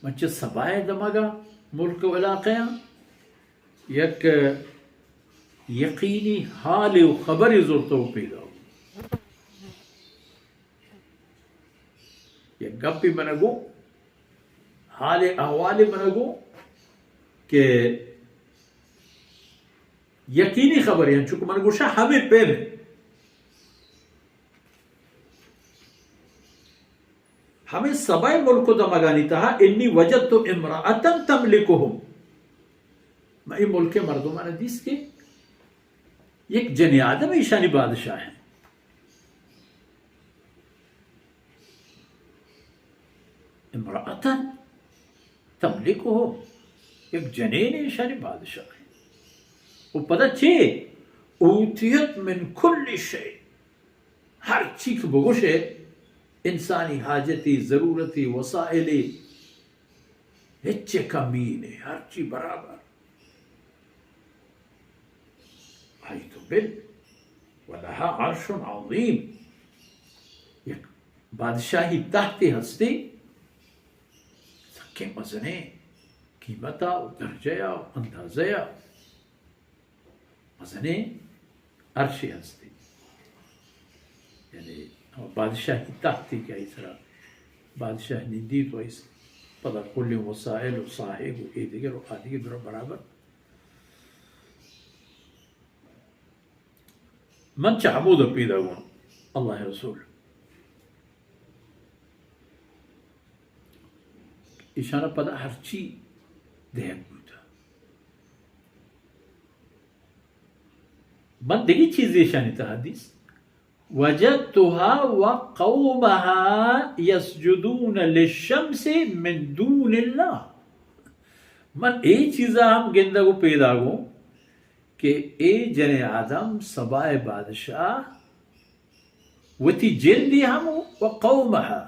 من چہ سبا ءِ دمگ ءَ، ملک ءُ علاقہ ءَ یک یقینی حالے ءُ خبرے زرتہ ءُ پیداک۔ یک گپے من ءَ گو، حال ءُ احوالے من ءَ گو کہ یقینی خبرے انت، چونکہ من گوشاں ہمے پیم انت۔ ہمے سبا ءِ ملک ءُ دمگانی تہا، انی وجدت امرأة تملکهم، من اے ملک ءِ مردماں دیست کہ یک جنیں آدم ایشانی بادشاہ انت۔ امرأة تملکهم، یک جنین ایشانی بادشاہ انت۔ ءُ پدا چے؟ اوتیت من کل شیء، ہر چی کہ بگوشے، انسانی حاجتی، ضرورتی، وسائلی، ہچ کمی نے، ہر چی برابر۔ آئی تو بل، ولها عرش عظیم، یک بادشاہی تختے ہستی، سکیں مزنیں قیمتا ءُ درجہ ءَ ءُ اندازہ ءَ۔ مزنیں عرشے ہستی، یعنی بادشاہی تختے کہ آئی سرا بادشاہ نندیت ءُ آئی پدا کلیں وسائل ءُ ساہگ ءُ اے دگر ءُ آ دگر درا برابر۔ من چہ ہمودا پیداک اوں، اللہ ءِ رسول۔ ایشانا پدا ہرچی دئیگ بوتہ۔ من دگہ چیزے ایشانی تہا دیست، وجدتها وقومها يسجدون للشمس من دون الله۔ من اے چیزا ہم گندگ ءُ پیداک اوں کہ اے جنیں آدم، سبا ءِ بادشاہ، وتی جندی ہم ءُ قومها،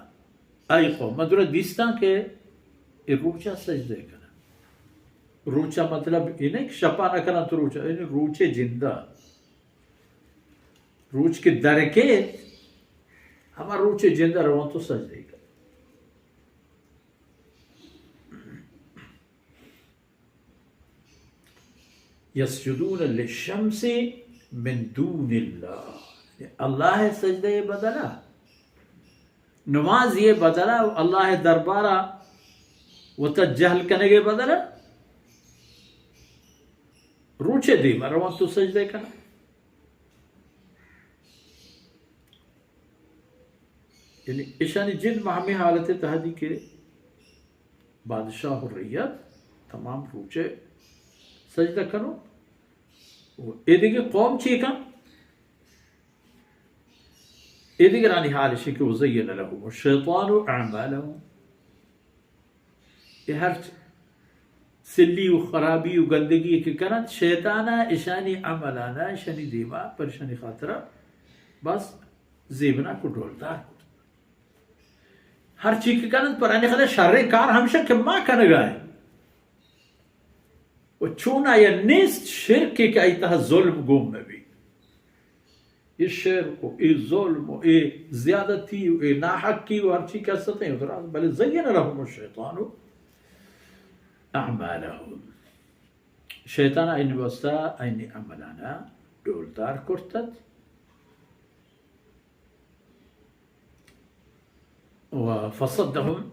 آئی قوم، من درا دیستاں کہ اے روچا سجدہ کناں۔ روچا مطلب اے نہ کہ شپا نہ کناں تو روچا، یعنی روچے جندا، روچ کہ درکیت، ہما روچے جندا رواں تو سجدہ کناں۔ یسجدون للشمس من دون الله، اللہ ءِ سجدہ ءِ بدلا، نمازی ءِ بدلا، اللہ ءِ دربارا وتا جہل کنگ ءِ بدلا روچے دیما رواں تو سجدہ کناں۔ یعنی ایشانی جند ماں ہمے حالت ءِ تہا دی کہ بادشاہ ءُ رعیت تمام روچے سجدہ کنو۔ ءُ اے دگہ قوم چی کن؟ اے دگرانی حال اشی کہ وزین لهم الشیطان اعمالهم۔ اے ہرچ سلی ءُ خرابی ءُ گندگی کہ کننت، شیطانا اشانی عملانا، اشانی دیما، پر اشانی خاطرا بس زیبناک ءُ ڈولدار کرت۔ ہر چی کہ کننت، پر آنی خاطر شریں کار ہمشہ کہ ما کنگا ایں۔ ءُ چون آیا نیست شرکے کہ آئی تہا ظلم گون مہ بیت۔ اے شرک ءُ اے ظلم ءُ اے زیادتی ءُ اے ناحقی ءُ ہرچی کہ است ایں، بلے زین لهم الشیطان اعمالهم۔ شیطان آئینی واسطہ آئینی عملانا ڈولدار کرتت۔ و فصدهم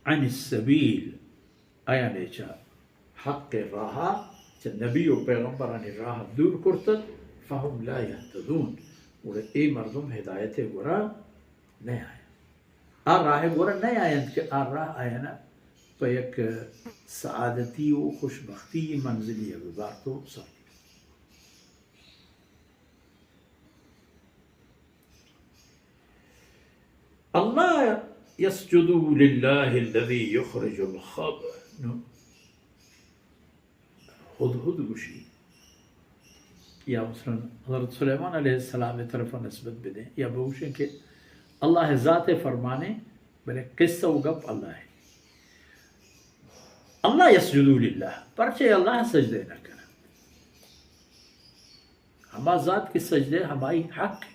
عن السبیل، آیانے چہ حق راہا، چہ نبی و پیغمبرانی راہ دور کرتت، فهم لا یهتدون، گڑا اے مردم ہدایت گورا نیاینت۔ آ راہ گورا نیاینت کہ آ راہ آیانا پہ یک سعادتی و خوشبختی منزلی ببارت و سر الا یسجدوا للہ الذی یخرج الخبء۔ نو ہدہد گوشی، یا مثلاً حضرت سلیمان علیہ السلام طرف نسبت بدیں، یا بگوشیں کہ اللہ ذات فرمانے، بلے قصہ و گپ اللہ ہے۔ الا یسجدوا للہ، پرچے اللہ سجدہ نہ کرن؟ ہما ذات کہ سجدہ ہمائی حق ہے۔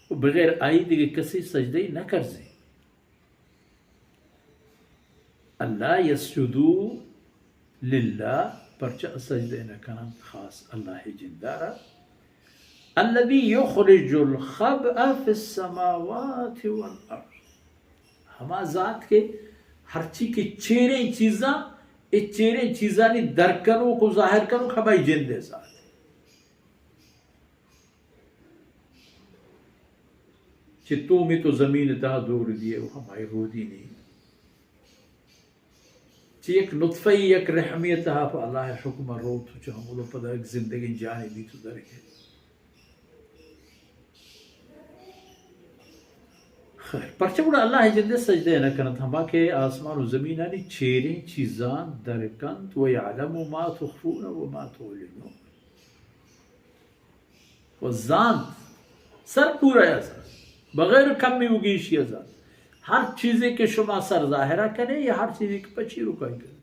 و بغیر آئی دیگہ کسی سجدہ نہ کرزی۔ لا یسجدوا للہ، پرچا سجدہ نہ کننت خاص اللہ جندارا؟ الذی یخرج الخبء فی السماوات والارض، ہما ذات کہ ہرچی کہ چیریں چیزاں، اے چیریں چیزانی در کنوک و ظاہر کنوک ہمائی جندے ذات۔ چہ تومی تو زمین تہا دور دیئے و ہمائی رودینی۔ چہ یک نطفہ، یک رحمی تہا پہ اللہ حکم روت و چہ ہمودو پدا یک زندگیں جانے بیت و درکیت۔ خیر، پرچہ گڑا اللہ جندے سجدہ نہ کنت، ہما کہ آسمان و زمینانی چیریں چیزاں در کنت، و یعلم ما تخفون و ما تعلنون۔ و زانت، سر پورا یا زانت، بغیر کمی و گیشی یا زانت۔ ہر چیزے کہ شما سر ظاہرہ کنے یا ہر چیزے کہ پچی رکائی کنے۔